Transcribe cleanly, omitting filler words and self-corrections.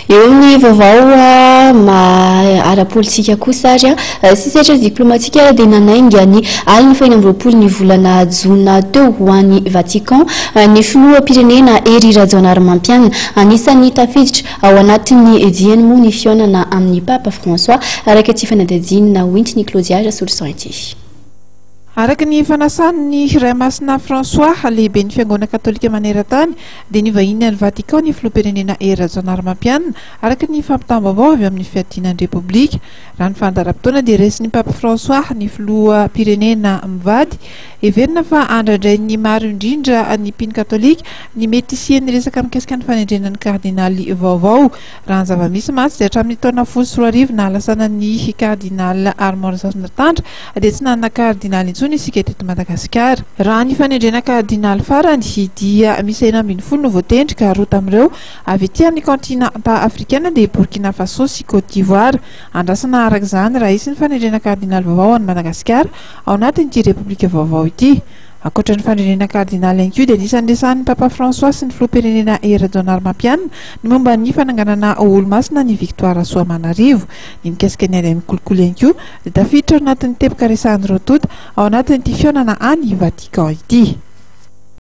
Eo amin'ny vaovao ara-politika kosa ary sy sehatra diplomatika dia nanainga ny alin'ny faha-26 ny volana jona teo ho any Vatican ny filoham-pirenena Hery Rajaonarimampianina. Anisan'ny tafiditra ao anatin'ny diany moa ny fihaonana amin'ny Papa François, araka ity fanadihadiana hoentin'i Claudia Rasoloson ity. Araka ny fanasan'ny Ray Masina François, lehiben'ny Fiangonana Katolika maneran-tany, dia nivahiny any Vatican ny filoham-pirenena Hery Rajaonarimampianina, araka ny fampitam-baovao avy amin'ny Fiadiana ny Repoblika. Raha ny fandaharam-potoana dia resin'ny Papa François ny filoham-pirenena mivady. Heverina fa andrandrain'ny maro indrindra ny mpino katolika ny mety hisian'ny resaka mikasika ny fanendrena ny kardinaly vaovao. Raha ny zava-misy mantsy dia hatramin'ny taona 2010 nahalasanan'ny kardinaly Armand Razafindrantandra dia tsy nanana kardinaly intsony isika teto Madagasikara. Raha ny fanendrena kardinaly farany dia misy 16 no voatendry ka roa tamin'ireo avy ety amin'ny kaontinanta afrikana dia Burkina Faso sy Côte d'Ivoire. Andrasana araka izany raha hisy ny fanendrena kardinaly vaovao any Madagasikara ao anatin'ity Repoblika vaovao ity. Ankoatra ny fanendrena kardinaly ihany koa dia anisan'ny resahan'ny Papa François sy ny filoham-pirenena Hery Rajaonarimampianina ny momba ny fananganana ho olomasina an'i Victoire Rasoamanarivo. Ny mikasika ny ady amin'ny kolikoly ihany koa dia tafiditra ao anatin'ny teboka resahan'ny roa tonta ao anatin'ity fihaonana any Vatican ity.